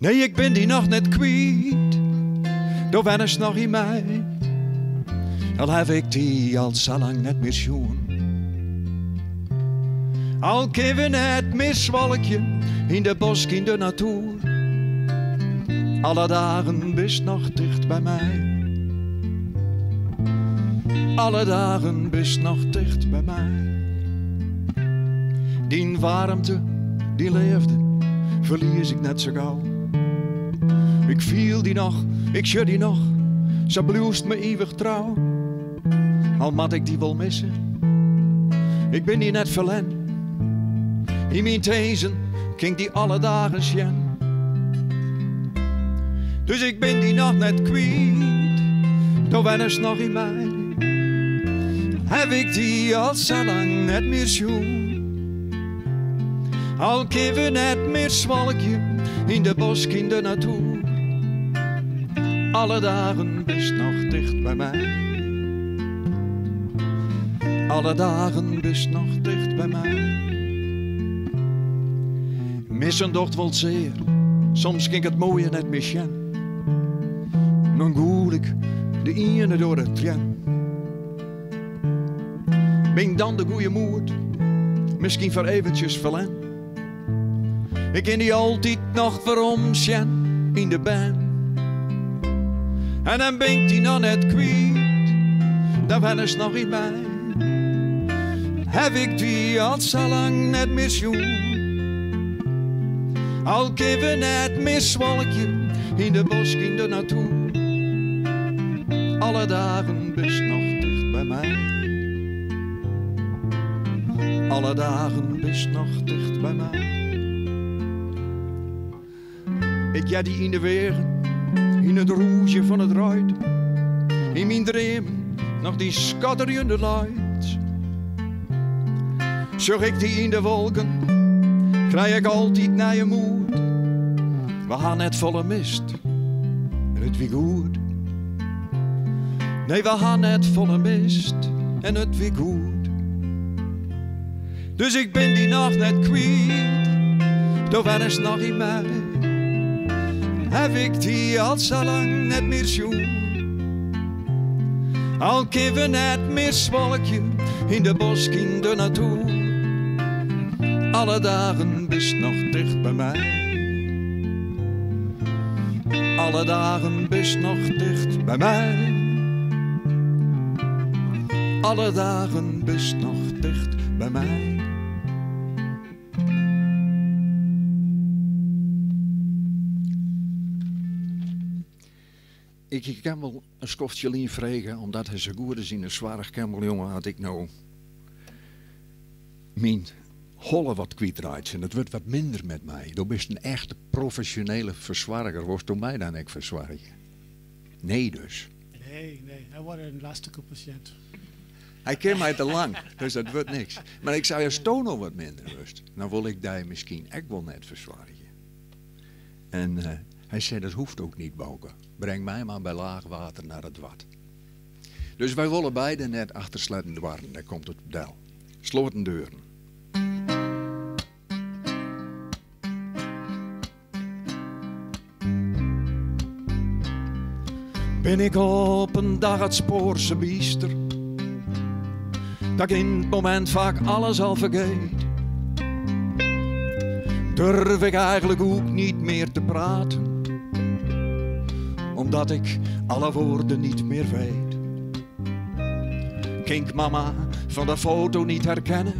Nee, ik bin dy noch net kwyt, do wennest noch yn my. Al haw ik dy al sa lang net mear sjoen. Al kinne we net mear swalkje yn de bosk yn de natoer. Alle dagen bist noch ticht by my. Alle dagen bist noch ticht by my. Dyn waarmte, dyn leafde, ferlies ik net sa gau. Ik fiel dy noch, ik sjoch dy noch, sa bliuwst my ivich trou. Al moat ik dy wol misse, ik bin dy net ferlern. Yn myn tinzen kin ik dy alle dagen sjen. Dus ik bin dy noch net kwyt, do wennest noch yn my. Haw ik dy al sa lang net mear sjoen. Al kinne we net mear swalkje yn de bosk yn de natoer. Alle dagen bist noch ticht by my. Alle dagen bist noch ticht by my. Missen docht wol sear, soms kin ik it moaie net mear sjen. Dan gûl ik de iene de oare trien. Bin ik dan de goeie moed, miskien foar eventsjes ferlern? Ik kin dy altyd noch werom sjen yn de bern. En dan bin ik dy noch net kwyt, dan wennest noch yn my. Haw ik dy al sa lang net mear sjoen. Al kinne we net mear swalkje yn de bosk yn de natoer. Alle dagen bist noch ticht by my. Alle dagen bist noch ticht by my. Ik hear dy yn de weagen, yn it rûzjen fan it reid. Yn myn dreamen noch dyn skatterjende leit. Sjoch ik dy yn de wolken, krij ik altyd nije moed. We ha net folle mist en it wie goed. Nee, we ha net folle mist en it wie goed. Dus ik bin dy noch net kwyt, do wennest noch yn my. Haw ik dy al sa lang net mear sjoen. Al kinne we net mear swalkje yn de bosk yn de natoer. Alle dagen bist noch ticht by my. Alle dagen bist noch ticht by my. Alle dagen bist noch ticht by my. Ik hie Campbell in skoftsje lyn frege, omdat hy sa goed is yn de soarch, Campbell jonge, as ik no myn holle wat kwytreitsje en it wurdt wat minder met my, do bist in echte profesjonele fersoarger, wolsto my dan ek fersoargje? Nee dus. Nee, nee, hy wordt in lastige pasjint. Hy ken my te lang, dus dat wurdt niks. Mar ik sei, asto no wat minder wurdst, dan wol ik dy miskien ek wol net fersoargje. En hy sei, dat hoecht ook niet Bauke, breng my mar by laag water naar it wad. Dus wy wolle beide net achter sletten doarren, dêr komt it op del. Sloten deuren. Bin ik op in dag it spoar sa byster, dat ik yn it momint faak alles al fergeet. Durf ik eigenlik ook niet mear te praten, omdat ik alle woorden niet mear weet. Kin ik mama fan de foto niet herkenne?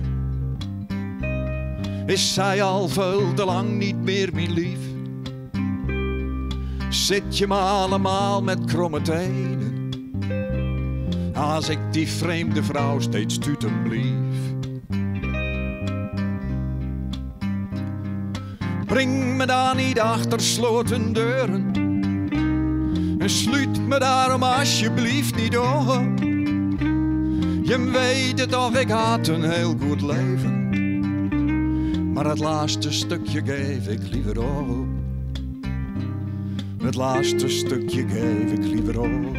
Is sy al feul te lang niet mear myn lief? Sit je me allemaal met kromme tenen as ik dy vreemde frou steeds tuten blief? Bring me dan niet achter sloten deuren en slút me daarom alsjeblieft niet op. Je weet het toch, ik had een heel goed leven, maar het laatste stukje geef ik liever op. Het laatste stukje geef ik liever op.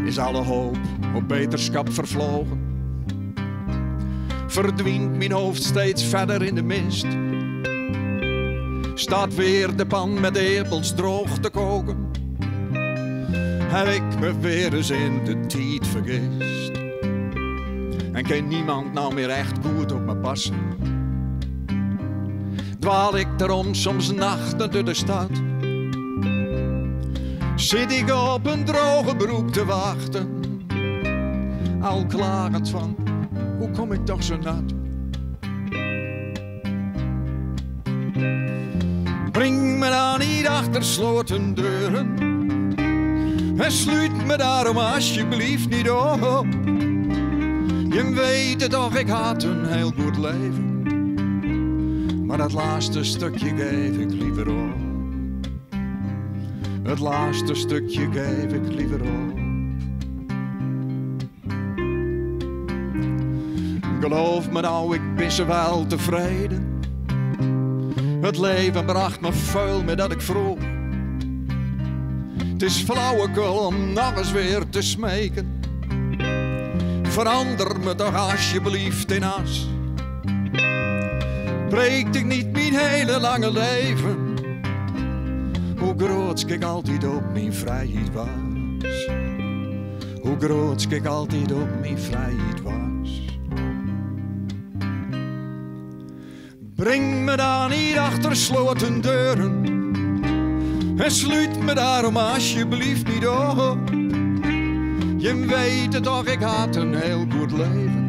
Is alle hoop op beterskap vervlogen? Verdwijnt mijn hoofd steeds verder in de mist. Staat weer de pan met epels droog te koken. Heb ik me weer eens in de tijd vergist. En kan niemand nou meer echt goed op me passen. Dwaal ik daarom soms nachten door de stad. Zit ik op een droge broek te wachten. Al klagend van, hoe kom ik toch zo nat? Breng me dan niet achter sloten deuren. En sluit me daarom alsjeblieft niet op. Je weet het toch, ik had een heel goed leven. Maar dat laatste stukje geef ik liever op. Het laatste stukje geef ik liever op. Geloof me nou, ik ben zo wel tevreden. Het leven bracht me vuil met dat ik vroeg. Het is flauwekul om nog eens weer te smeken. Verander me toch alsjeblieft in as. Breekt ik niet mijn hele lange leven. Hoe groot ik altijd op mijn vrijheid was. Hoe groot ik altijd op mijn vrijheid was. Breng me dan niet achter sloten deuren. En sluit me daarom alsjeblieft niet op. Je weet het toch, ik had een heel goed leven.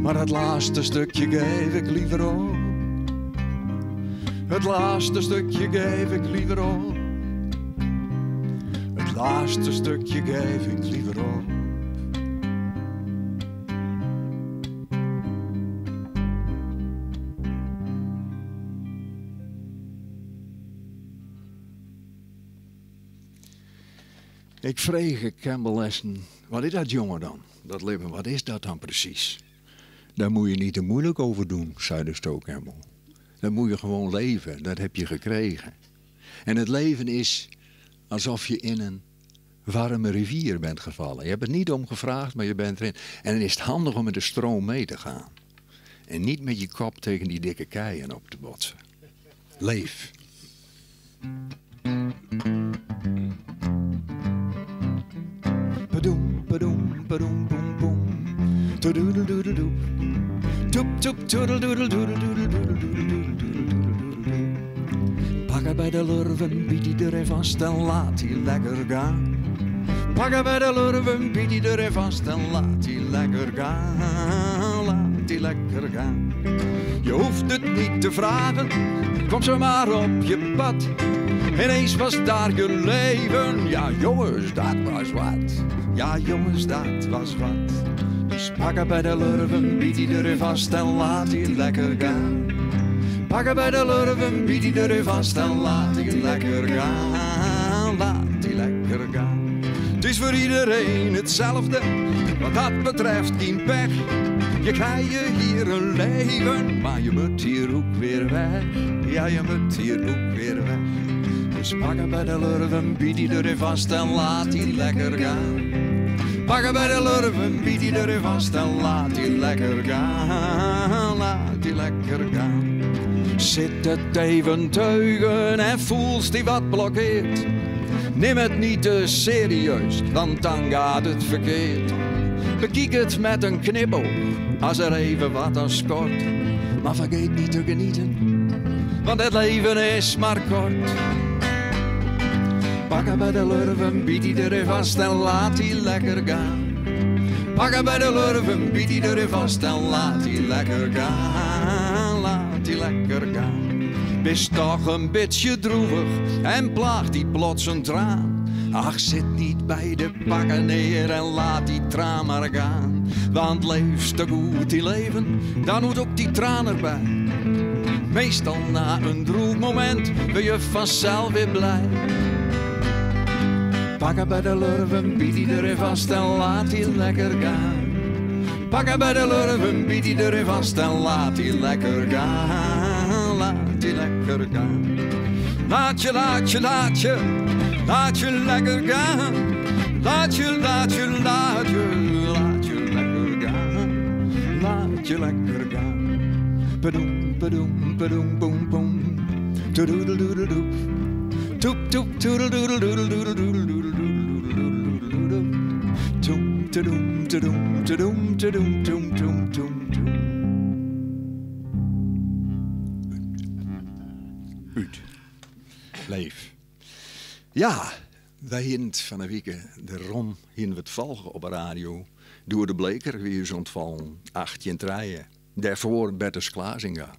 Maar het laatste stukje geef ik liever op. Het laatste stukje geef ik liever op. Het laatste stukje geef ik liever op. Ik vreeg Campbell Essen, wat is dat jongen dan? Dat leven, wat is dat dan precies? Daar moet je niet te moeilijk over doen, zei de Stowe Campbell. Dat moet je gewoon leven, dat heb je gekregen. En het leven is alsof je in een warme rivier bent gevallen. Je hebt het niet om gevraagd, maar je bent erin. En dan is het handig om met de stroom mee te gaan. En niet met je kop tegen die dikke keien op te botsen. Leef. Padoem, padoem, padoem, boem, boem. Toedoedeldoedeldoe. Toep, toep, toedeldoedeldoedeldoedeldoedeldoedeldoedeldoedeldoe. Pak haar bij de lurven, bied die er vast en laat die lekker gaan. Pak haar bij de lurven, bied die er vast en laat die lekker gaan. Laat die lekker gaan. Je hoeft het niet te vragen, kom zomaar op je pad. Ineens was daar je leven, ja jongens, dat was wat. Ja jongens, dat was wat. Dus pak haar bij de lurven, bied die er vast en laat die lekker gaan. Pak haar bij de lurven, bied die er vast en laat die lekker gaan. Laat die lekker gaan. Het is voor iedereen hetzelfde, wat dat betreft geen pech. Je krijgt hier een leven, maar je moet hier ook weer weg. Ja, je moet hier ook weer weg. Dus pak haar bij de lurven, bied die er vast en laat die lekker gaan. Pak haar bij de lurven, bied die er vast en laat die lekker gaan. Laat die lekker gaan. Zit het even teugen en voelst die wat blokkeert. Neem het niet te serieus, want dan gaat het verkeerd. Bekijk het met een knipoog, als er even wat aan schort. Maar vergeet niet te genieten, want het leven is maar kort. Pak haar bij de lurven, bied die er vast en laat die lekker gaan. Pak haar bij de lurven, bied die er vast en laat die lekker gaan. Laat die lekker gaan. Bist toch een beetje droevig en plaagt die plots een traan. Ach, zit niet bij de pakken neer en laat die traan maar gaan. Want leefst te goed die leven, dan moet ook die traan erbij. Meestal na een droef moment ben je vanzelf weer blij. Pak haar bij de lurven, bied die er vast en laat die lekker gaan. Pak haar bij de lurven, bied die er vast en laat die lekker gaan. Laat die lekker gaan. Laat je, laat je, laat je, laat je lekker gaan. Laat je, laat je, laat je, laat je lekker gaan. Laat je lekker gaan. Padoem, padoem, padoem, boem, boem. Toedoededoededoep. Toep, toep, toededoededoededoededoededoededoededoededoededoededoe. Toem, toedoem, toedoem, toedoem, toedoem, toem, toem, toem, toem. Uit. Leef. Ja, wij hielden het van de week de rom hielden we het volgen op de radio. Door de Bleker, wie is ontvallen, 18 treien. Daarvoor Bertus Klazinga.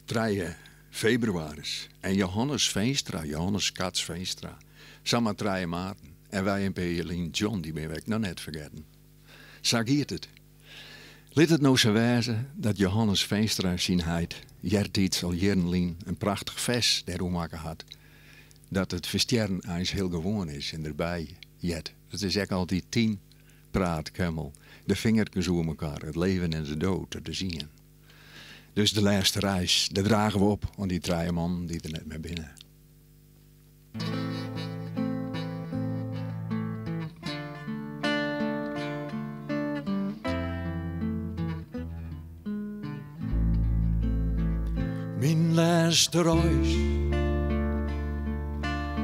3 februaris. En Johannes Veenstra, Johannes Kats Veenstra. Samen 3 maarten. En wij en Pelien John, die ben ik nog net vergeten. Zo gaat het. Laat het nou zo wijzen dat Johannes Veenstra zijn heid, Jertiets al jaren een prachtig vers daarom maken had. Dat het versterren eens heel gewoon is en erbij jet. Dat is echt altijd 10 praatkemmel. De vingertjes over elkaar, het leven en de dood, te zien. Dus de laatste reis, daar dragen we op, want die 3 man die er net mee binnen. Mijn laatste reis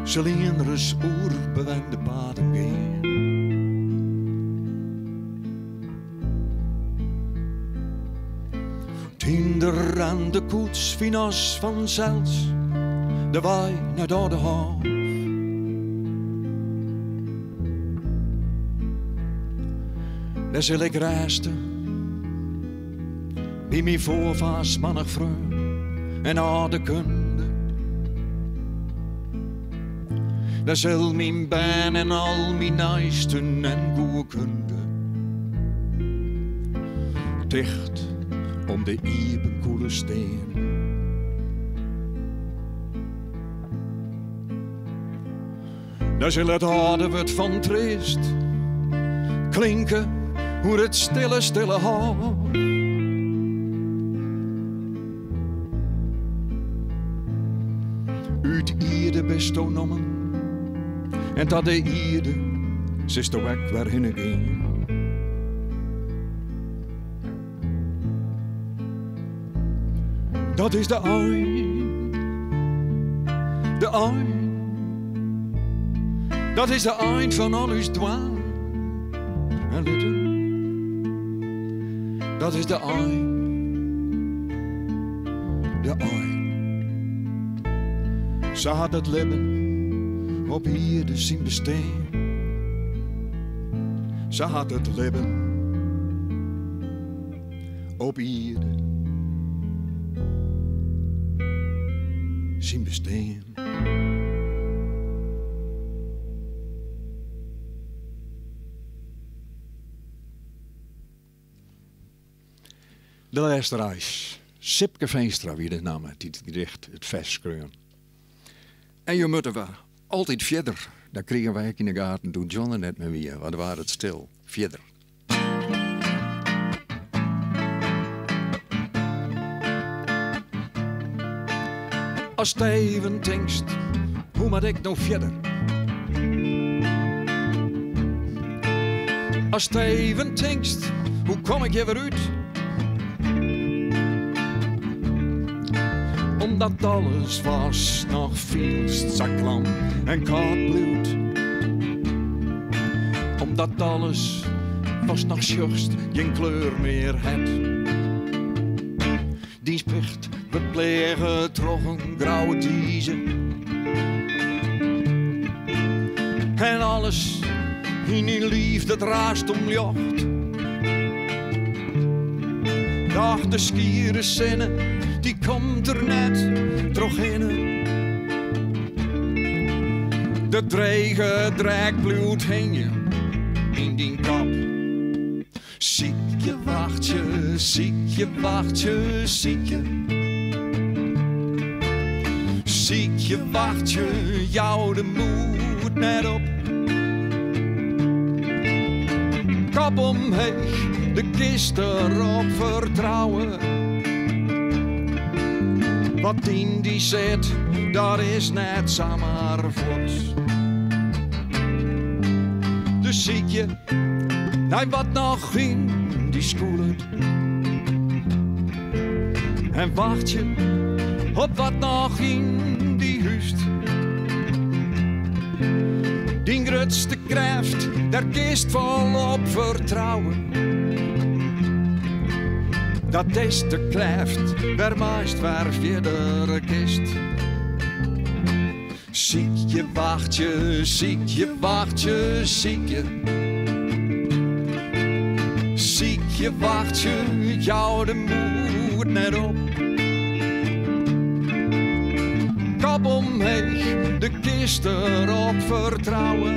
zal eens oerbewende paden gaan. Tinder aan de koets finas vanzelfs, de waai naar de hof. Daar zal ik reisten, bij mijn voorvaars mannig vreun en oude kunde. Daar zal mijn baan en al mijn naaisten en goede kunde dicht om de iepen koele steen. Daar zal het harde woord van triest klinken hoe het stille, stille hof. Uit ierde best nommen en dat de ierde zist de weg waarheen ging. Dat is de eind, de eind. Dat is de eind van al uw dwaan en litten. Dat is de eind, de eind. Ze had het leven op hier de zien bestaan. Ze had het leven op hier zien bestaan. De laatste reis. Sipke Veenstra, wie de naam die het gedicht het vers schreeuwen. En je moet er altijd verder. Daar kregen wij in de gaten toen John er net mee wie, want waar het stil. Verder. Als Steven denkst, hoe moet ik nou verder? Als Steven denkst, hoe kom ik hier weer uit? Omdat alles was nog veel zaklam en koud bloed. Omdat alles was nog schuchst, geen kleur meer het. Diens plicht we plegen troch een grauwe diezen. En alles in die liefde raast om jocht. Dag de skiere zinnen, die komt er net troch hinnen. De drege drek bloed heen je in die kap. Ziekje, wachtje, ziekje, wachtje, ziekje. Ziekje, wachtje, jou de moed net op. Kap omheeg, de kist erop vertrouwen. Wat in die zit, dat is net zomaar voort. Dus ziekje, nee, wat nog in dy skûlet. En wachtsje op wat noch yn dy húst. Dyn grutste krêft, dêr kinst folop fertrouwe. Dat is de krêft wêrmei'tst wer fierder kinst. Sykje, wachtsje, sykje, wachtsje, sykje. Sykje, wachtsje, jou de moed net op. Kop omheech, do kinst derop fertrouwe.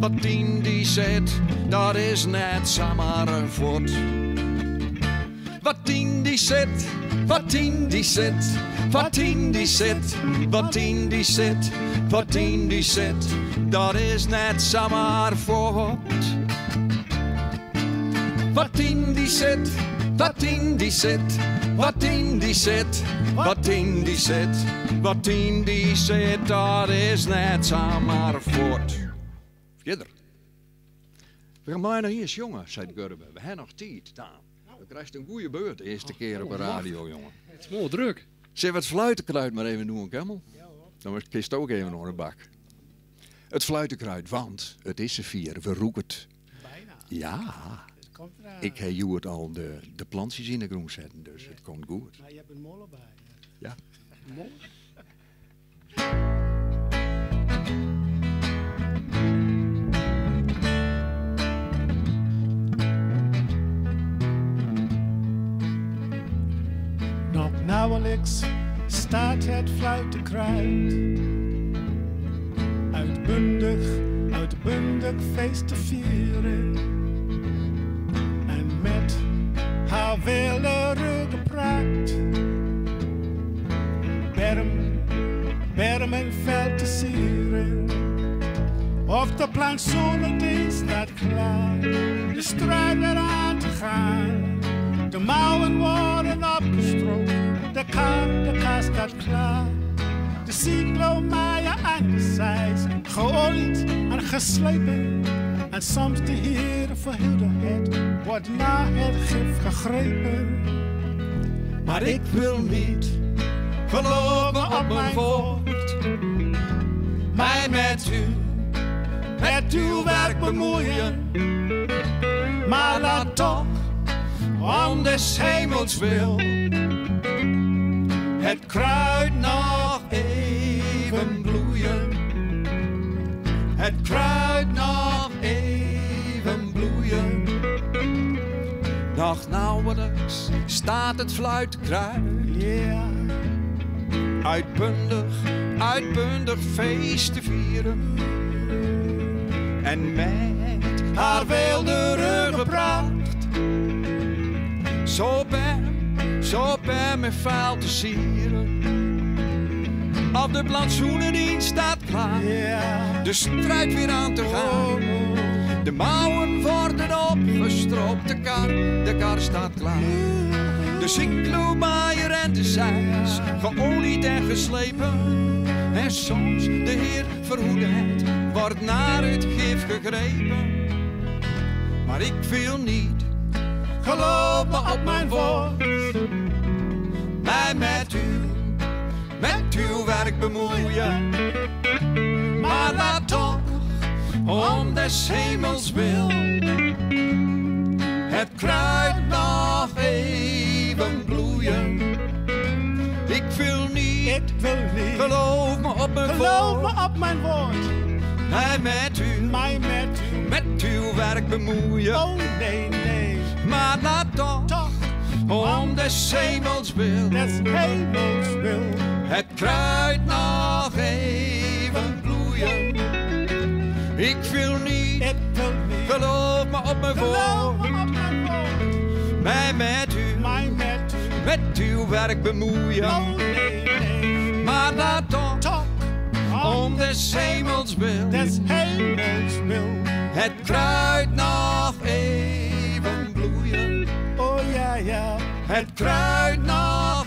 Wat yn dy sit, dat is net samar fuort. Wat yn dy sit, wat yn dy sit, wat yn dy sit, wat yn dy sit, wat yn dy sit, dat is net samar fuort. Wat yn dy sit, wat yn dy sit, wat yn dy sit, wat yn dy sit, wat yn dy sit, dat is net samar fuort. Fierder. We gean mei noch iens sjonge, seit Gurbe. We ha noch tiid, Daan. Do krijst in goede beurt de earste kear op de radio, jonge. It is moai drok. Sille we it fluitekruid mar even doen, Kemmel? Dan kinst ek even oan de bak. It fluitekruid, want it is safier, we rûke it. Bijna. Ja, Het komt eraan. ik ha hjoed al de plantsjes yn de grûn setten, dus it komt goed. Maar je hebt een molen bij. Ja. Mooi. Nog nauwelijks staat het fluitenkruid. Uitbundig, uitbundig feest te vieren. En met haar weelderige pracht. Berm, berm en veld te sieren. Of de plantsoenendienst staat klaar. De strijd weer aan te gaan. De mouwen worden opgestroopt, de kar staat klaar. De cyclomaaier aan de zeis, geolied en geslepen. En soms de Heer verhoede het, wordt naar het gif gegrepen. Maar ik wil niet geloven op mijn woord. Mij met uw werk bemoeien. Maar laat toch, om des hemels wil, het kruid nog even bloeien. Het kruid nog even bloeien. Nog nauwelijks staat het fluitkruid. Ja, Uitbundig, uitbundig feest te vieren. En met haar weelderige pracht. Zo ben me vuil te sieren. Op de plantsoenendienst staat klaar. ja. De strijd weer aan te gaan. De mouwen worden opgestroopt. De kar staat klaar. De cyclomaaier en de zeis, geolied en geslepen. En soms, de Heer verhoede het, wordt naar het gif gegrepen. Maar ik wil niet, geloof me op mijn woord, mij met uw werk bemoeien. Maar laat toch, om des hemels wil, het kruid nog even bloeien. Ik wil niet, Ik wil niet, geloof me op mijn geloof woord, me op mijn woord. mij Mij met u, met uw werk bemoeien. oh nee, nee. Maar laat toch, Toch, om des hemels wil, des hemels wil. het kruid nog even bloeien. Ik wil niet, Ik wil niet, geloof me op mijn geloof woord, me op mijn woord. mij Mij met u, met uw werk bemoeien. oh nee, nee. Maar laat toch, Toch, om des hemels wil, des hemels wil. het kruid nog even bloeien. Oh ja, ja, Het kruid nog